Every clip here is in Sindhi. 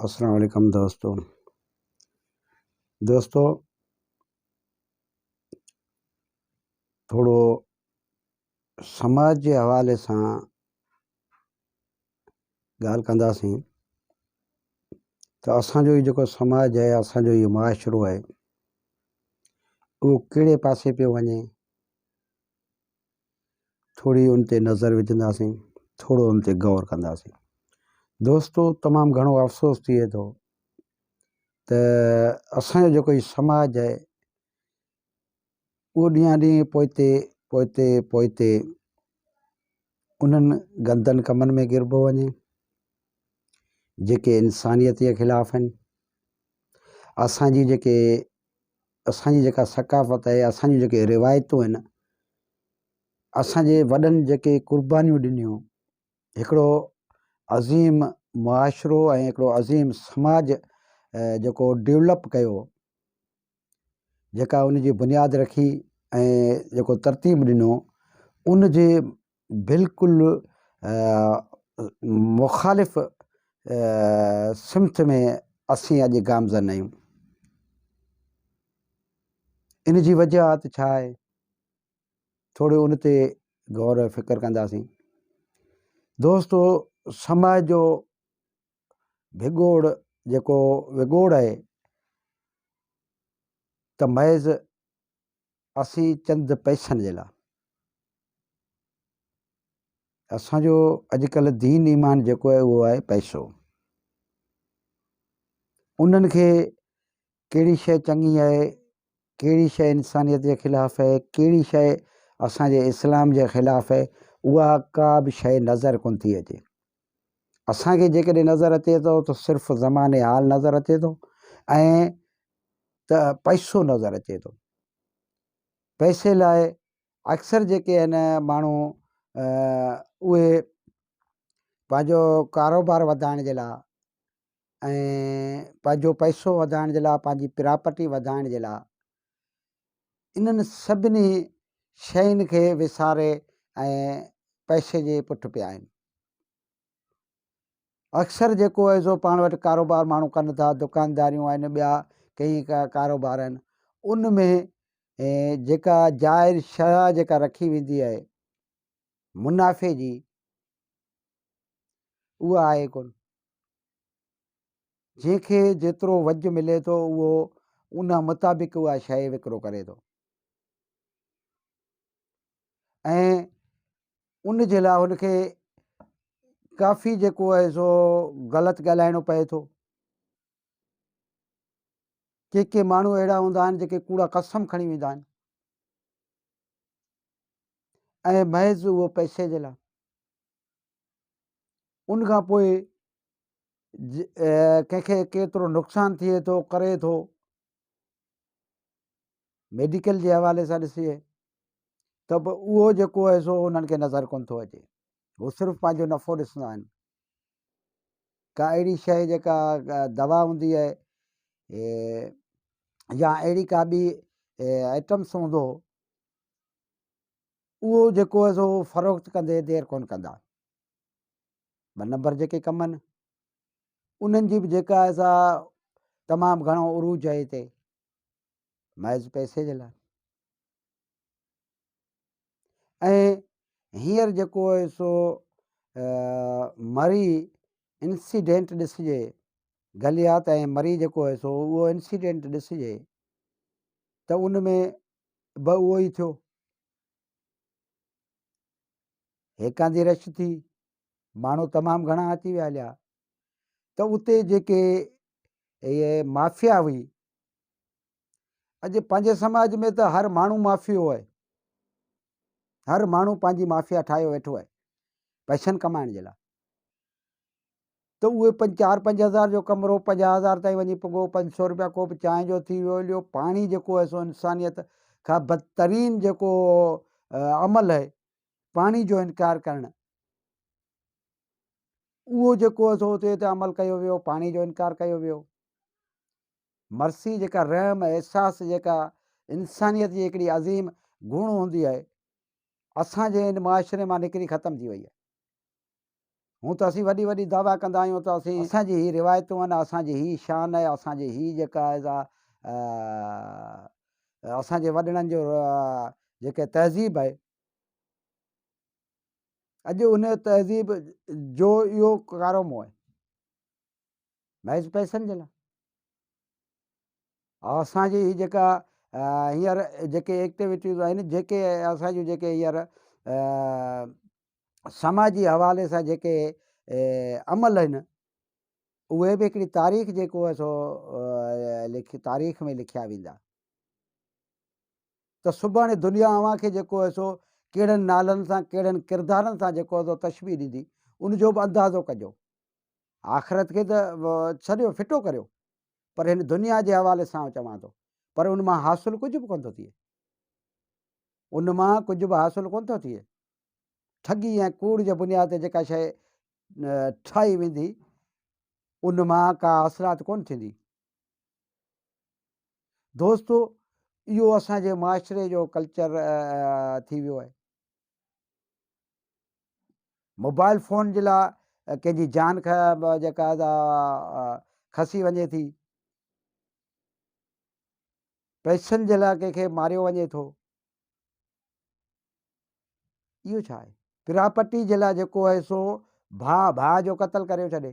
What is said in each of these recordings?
السلام عليڪم دوستو دوستو ٿورو سماج جي حوالي سان ڳالهه ڪنداسين ته اسانجو هي جيڪو سماج آهي اسانجو هي معاشرو آهي اهو ڪهڙي پاسي پيو وڃي ٿوري ان تي نظر وجهنداسين ٿورو ان تي غور ڪنداسين دوستو تمام گهڻو افسوس ٿئي ٿو ته اسانجو جيڪو هي سماج آهي اهو ڏينهان ڏينهن پوئتي پوئتي پوئتي انهن گندن ڪمن ۾ گربو وڃي جيڪي انسانيت جي خلاف آهن اسانجي جيڪي اسانجي جيڪا ثقافت آهي اسانجون جيڪي روايتون آهن اسانجي وڏن جيڪي قربانيون ڏنيون هڪڙو عظيم معاشرو ۽ هڪڙو عظيم سماج جيڪو ڊولپ ڪيو جيڪا ان جي بنياد رکي ۽ جيڪو ترتيب ڏنو ان جي بلڪل مخالف سمت ۾ اسين اڄ گامزن آهيون ان جي وجهات ڇا آهي ٿورو ان تي غور و فڪر ڪنداسين دوستو سماج جو ڀڳوڙ جيڪو وڳوڙ آهي ته محض اسين چند پئسن جي لاء اسانجو اڄڪلهه دين ايمان جيڪو آهي اهو آهي پئسو انهن کي ڪهڙي شيء چڱي آهي ڪهڙي شيء انسانيت جي خلاف آهي ڪهڙي شيء اسانجي اسلام جي خلاف آهي اها ڪا به شيء نظر ڪونه ٿي اچي اسان کي جيڪڏهن نظر اچي ٿو ته صرف زماني حال نظر اچي ٿو ۽ ته پئسو نظر اچي ٿو پئسي لاء اڪثر جيڪي آهن ماڻهو اهي پنهنجو ڪاروبار وڌائڻ جي لاء ۽ پنهنجو پئسو وڌائڻ جي لاء پنهنجي پراپرٽي وڌائڻ جي لاء انهن سڀني شين کي وساري ۽ پئسي جي پٺ پيا آهن اڪثر جيڪو آهي سو پاڻ وٽ ڪاروبار ماڻهو ڪن ٿا دڪانداريون آهن ٻيا ڪئي ڪاروبار آهن ان ۾ جيڪا جائز شرح جيڪا رکي ويندي آهي منافعي جي اها آهي ڪون جنهن کي جيترو وجهه ملي ٿو اهو ان مطابق اها شيء وڪرو ڪري ٿو ۽ ان جي لاء هن کي ڪافي جيڪو آهي سو غلط ڳالهائڻو پئي ٿو ڪي ڪي ماڻهو اهڙا هوندا آهن جيڪي ڪوڙا قسم کڻي ويندا آهن ۽ محض اهو پئسي جي لاء ان کان پوء ڪنهن کي ڪيترو نقصان ٿئي ٿو ڪري ٿو ميڊيڪل جي حوالي سان ڏسجي ته به اهو جيڪو آهي سو انهن کي نظر ڪونه ٿو اچي هو صرف پنهنجو نفعو ڏسندا آهن ڪا اهڙي شيء جيڪا دوا هوندي آهي يا اهڙي ڪا ٻي آئٽمس هوندو اهو جيڪو آهي سو فروخت ڪندي دير ڪونه ڪندا. ٻه نمبر جيڪي ڪم آهن انهن جي به جيڪا آهي سا تمام گهڻو عروج آهي هتي محض پئسي جي لاء ۽ هينئر جيڪو آهي سو مري انسيڊنٽ ڏسجي گليات ۽ مري جيڪو آهي سو اهو انسيڊنٽ ڏسجي ته ان ۾ به اهو ئي ٿيو هيڪاندي رش ٿي، ماڻهو تمام گهڻا اچي ويا هليا ته اتي جيڪي اهي مافيا هئي اڄ پنهنجي سماج ۾ ته هر ماڻهو مافيو آهي هر ماڻهو پنهنجي مافيا ٺاهيو ويٺو آهي پئسن ڪمائڻ جي لاء ته اهي پنج چار پنج هزار جو ڪمرو 50,000 تائين وڃي پڳو، 500 روپيا ڪوپ چانهه جو ٿي ويو هليو، پاڻي جيڪو آهي سو انسانيت کان بدترين جيڪو عمل آهي پاڻي جو انڪار ڪرڻ اهو جيڪو آهي سو اتي اتي عمل ڪيو ويو، پاڻي جو انڪار ڪيو ويو. مرسي جيڪا رحم احساس جيڪا انسانيت جي هڪڙي عظيم گڻ هوندي آهي اسان جي هن معاشري مان نڪري ختم ٿي وئي آهي. هون ته اسين وڏي وڏي دعويٰ ڪندا آهيون ته اسين اسان جي هي روايتون آهن، اسان جي هي شان آهي، اسان جي هي جيڪا آهي سا اسان جي وڏڙن جو جيڪي تهذيب آهي، اڄ ان تهذيب جو اهو ڪارو منهن آهي محض پئسن جي لاء. اسان جي هي جيڪا هينئر جيڪي ايڪٽيوٽيز آهن، جيڪي اسان جون جيڪي هينئر سماجي حوالي سان جيڪي عمل آهن اهي به هڪڙي تاريخ جيڪو آهي سو لکي تاريخ ۾ لکيا ويندا ته سڀاڻي دنيا اوهان کي جيڪو آهي سو ڪهڙن نالن سان ڪهڙن ڪردارن سان جيڪو آهي سو تشبيهه ڏيندي ان جو به اندازو ڪجو. آخرت کي ته ڇڏيو ڦٽو ڪريو پر هن دنيا جي حوالي سان چوان ٿو پر ان مان حاصل ڪجهه به ڪونه ٿو ٿئي، ان مان ڪجهه به حاصل ڪونه ٿو ٿئي. ٺڳي ۽ ڪوڙ جي بنياد تي جيڪا شيء ٺاهي ويندي ان مان ڪا حاصلات ڪونه ٿيندي. دوستو اهو اسان جي معاشري جو ڪلچر ٿي ويو آهي. موبائل فون جي لاء ڪنهن جي جان جيڪا کسي وڃي ٿي، پئسن جي لاء ڪنهن کي ماريو وڃي ٿو. اهو ڇا آهي؟ پراپرٽي جي لاء جيڪو آهي سو ڀاء ڀاء جو قتل ڪريو ڇڏي.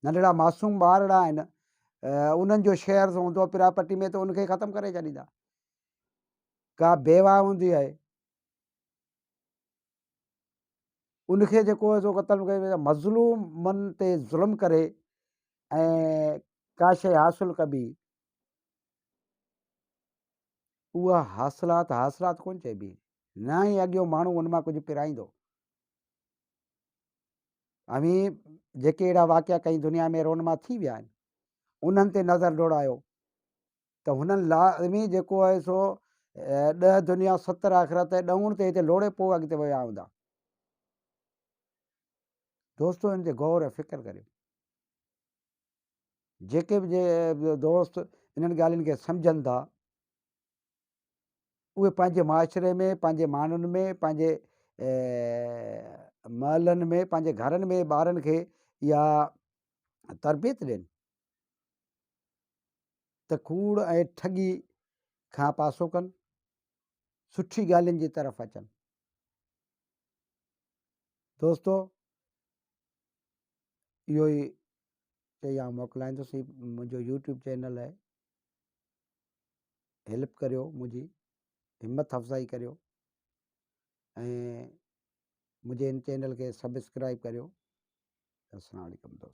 ننڍڙا معصوم ٻارڙا آهن انهن جو شيئر هوندو آهي پراپرٽي ۾ ته ان کي ختم ڪري ڇڏيندا. ڪا بيواهه هوندي آهي ان کي جيڪو آهي سو قتل ڪري مظلومن تي ظلم ڪري ۽ ڪا شيء حاصل ڪبي اها حاصلات حاصلات ڪونه چئبي، نه ئي اڳيون ماڻهو ان مان ڪجهه پرائيندو. اوهين جيڪي اهڙا واقعا ڪئين دنيا ۾ رونما ٿي ويا آهن، انهن تي نظر ڊوڙايو ته هنن لازمي جيڪو آهي سو ڏهه دنيا ستر آخرت ڏهوڻ تي هتي لوڙي پوء اڳتي ويا هوندا. دوستو ان تي غور ۽ فڪر ڪريو. جيڪي به دوست انهن ڳالهين کي سمجهن ٿا اهي پنهنجي معاشري ۾ پنهنجي ماڻهن ۾ پنهنجي محلن ۾ پنهنجي گهرن ۾ ٻارن کي اها تربيت ڏين ته ڪوڙ ۽ ٺڳي کان پاسو ڪن، سٺي ڳالهين جي طرف اچن. دوستو اهو ئي چئي آئون موڪلائيندس. هي منهنجو يوٽيوب چينل آهي، هيلپ ڪريو، منهنجي همت افزائي ڪريو ۽ منهنجي هن چينل کي سبسڪرائب ڪريو. السلام عليڪم دوستو.